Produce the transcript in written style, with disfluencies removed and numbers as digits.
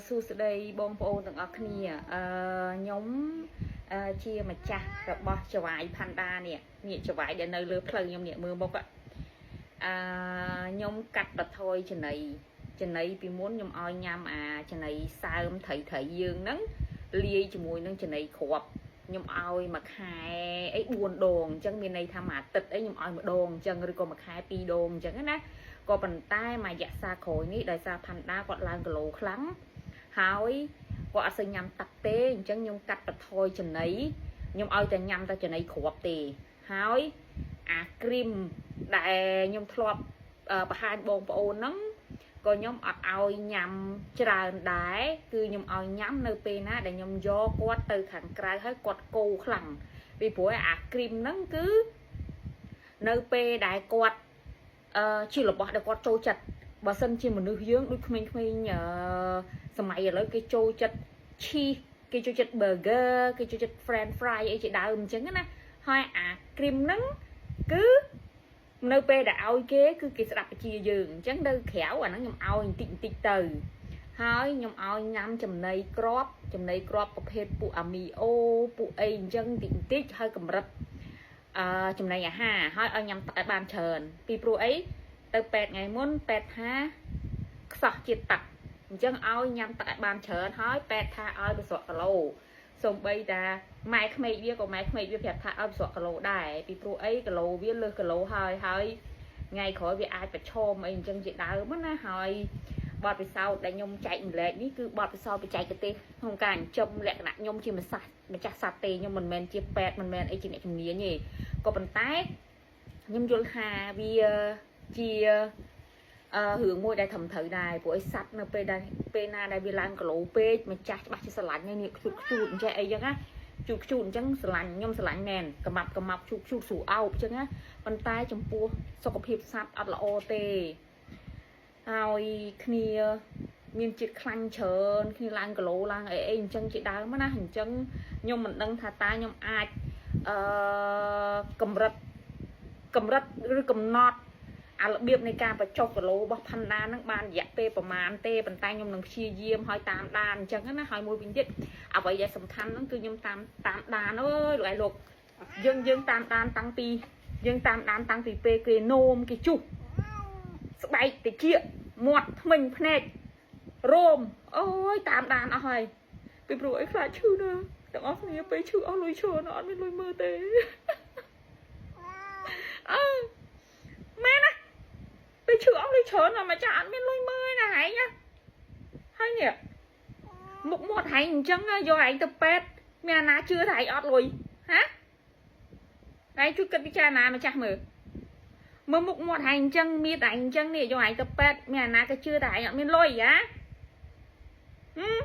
សួស្តីបងប្អូនទាំងអស់គ្នាអឺខ្ញុំអឺជាម្ចាស់របស់ចវាយផាន់ដានេះនេះចវាយដែលនៅលើផ្លូវខ្ញុំនេះមើលមុខអឺខ្ញុំកាត់បន្ថយចំណីចំណីពីមុនខ្ញុំឲ្យញ៉ាំអាចំណីសើមត្រីត្រីយើងហ្នឹងលាយជាមួយនឹងចំណីគ្រាប់ខ្ញុំឲ្យមួយខែអី4ដងអញ្ចឹងមានន័យថាមួយអាទិត្យអីខ្ញុំឲ្យម្ដងអញ្ចឹងឬក៏មួយខែ2ដងអញ្ចឹងណាក៏ប៉ុន្តែមួយរយៈសារក្រោយនេះដោយសារផាន់ដាគាត់ឡើងគីឡូខ្លាំងហើយគាត់អត់សូវញ៉ាំទឹកទេអញ្ចឹងខ្ញុំកាត់បន្ថយចំណីខ្ញុំឲ្យតែញ៉ាំតែចំណីគ្រាប់ទេហើយអាគ្រីមដែលខ្ញុំធ្លាប់បង្ហាញបងប្អូនហ្នឹងក៏ខ្ញុំអត់ឲ្យញ៉ាំច្រើនដែរគឺខ្ញុំឲ្យញ៉ាំនៅពេលណាដែលខ្ញុំយកគាត់ទៅខាងក្រៅហើយគាត់កោខ្លាំងពីព្រោះអាគ្រីមហ្នឹងគឺនៅពេលដែលគាត់អឺជារបស់ដែលគាត់ចូលចិត្តបើសិនជាមនុស្សយើងដូចក្មេងៗអឺសម័យឥឡូវគេចូលចិត្ត cheese គេចូលចិត្ត burger គេចូលចិត្ត french fry អីជាដើមអញ្ចឹងណាហើយអាគ្រីមហ្នឹងគឺនៅពេលដែលឲ្យគេគឺគេស្ដាប់បញ្ជាយើងអញ្ចឹងនៅក្រៅអាហ្នឹងខ្ញុំឲ្យបន្តិចបន្តិចទៅហើយខ្ញុំឲ្យញ៉ាំចំណីក្របចំណីក្របប្រភេទពួកអាមីអូពួកអីអញ្ចឹងបន្តិចបន្តិចហើយកម្រិតអឺចំណីអាហារហើយឲ្យញ៉ាំទឹកឲ្យបានច្រើនពីព្រោះអីទៅពេទ្យថ្ងៃមុនពេទ្យថាខ្សោះជាតិទឹកអញ្ចឹងឲ្យញ៉ាំទឹកឲ្យបានច្រើនហើយពេទ្យថាឲ្យប្រស្រក់គីឡូសំបីតាម៉ែក្មេកវាក៏ម៉ែក្មេកវាប្រាប់ថាឲ្យប្រស្រក់គីឡូដែរពីព្រោះអីគីឡូវាលើសគីឡូហើយហើយថ្ងៃក្រោយវាអាចប្រឈមអីអញ្ចឹងជាដើមណាហើយបទពិសោធន៍ដែលខ្ញុំចែកម្លែកនេះគឺបទពិសោធន៍បច្ចេកទេសក្នុងការចិញ្ចឹមលក្ខណៈខ្ញុំជាម្ចាស់ម្ចាស់សត្វទេខ្ញុំមិនមែនជាពេទ្យមិនមែនអីជាអ្នកជំនាញទេក៏ប៉ុន្តែខ្ញុំយល់ថាវាជាអឺរឿងមួយដែលត្រឹមត្រូវដែរព្រោះអីសត្វនៅពេលដែលពេលណាដែលវាឡើងគីឡូពេកម្ចាស់ច្បាស់ជាស្រឡាញ់ហើយនេះខ្ជូតខ្ជូតអញ្ចេះអីចឹងណាជូតខ្ជូតអញ្ចឹងស្រឡាញ់ខ្ញុំស្រឡាញ់មែនកំាប់កំាប់ជូតខ្ជូតស្រួលអោបអញ្ចឹងណាប៉ុន្តែចំពោះសុខភាពសត្វអត់ល្អទេហើយគ្នាមានជាតិខ្លាញ់ច្រើនគ្នាឡើងគីឡូឡើងអីអីអញ្ចឹងជាដើមណាអញ្ចឹងខ្ញុំមិនដឹងថាតើខ្ញុំអាចអឺកម្រិតកម្រិតឬកំណត់អារបៀបនៃការបញ្ចុះគីឡូរបស់ផាន់ដានឹងបានរយៈពេលប្រហែលទេប៉ុន្តែខ្ញុំនឹងព្យាយាមឲ្យតាមដានអញ្ចឹងណាហើយមួយវិញទៀតអ្វីដែលសំខាន់ហ្នឹងគឺខ្ញុំតាមតាមដានអើយលោកឯងលោកយើងយើងតាមដានតាំងពីយើងតាមដានតាំងពីពេលគេនោមគេជុះស្បែកតិចមាត់ថ្មិញភ្នែករោមអូយតាមដានអស់ហើយពីព្រោះអីខ្លាចឈឺណាស់ទាំងអស់គ្នាពេលឈឺអស់លុយច្រើនអត់មានលុយមើលទេអើមែនណាពេលឈឺអស់លុយច្រើនណាស់មកចាអត់មានលុយមើលណាហែងណាហើយនេះមុខមាត់ហែងអញ្ចឹងយកហែងទៅពេទ្យមានអាណាជឿថាហែងអត់លុយហ៎ហែងជួយគិតពិចារណាម្ចាស់មើលមើលមុខមាត់ហែងអញ្ចឹងមៀតហែងអញ្ចឹងនេះយកហែងទៅពេទ្យមានអាណាក៏ជឿថាហែងអត់មានលុយហ៎ហឹម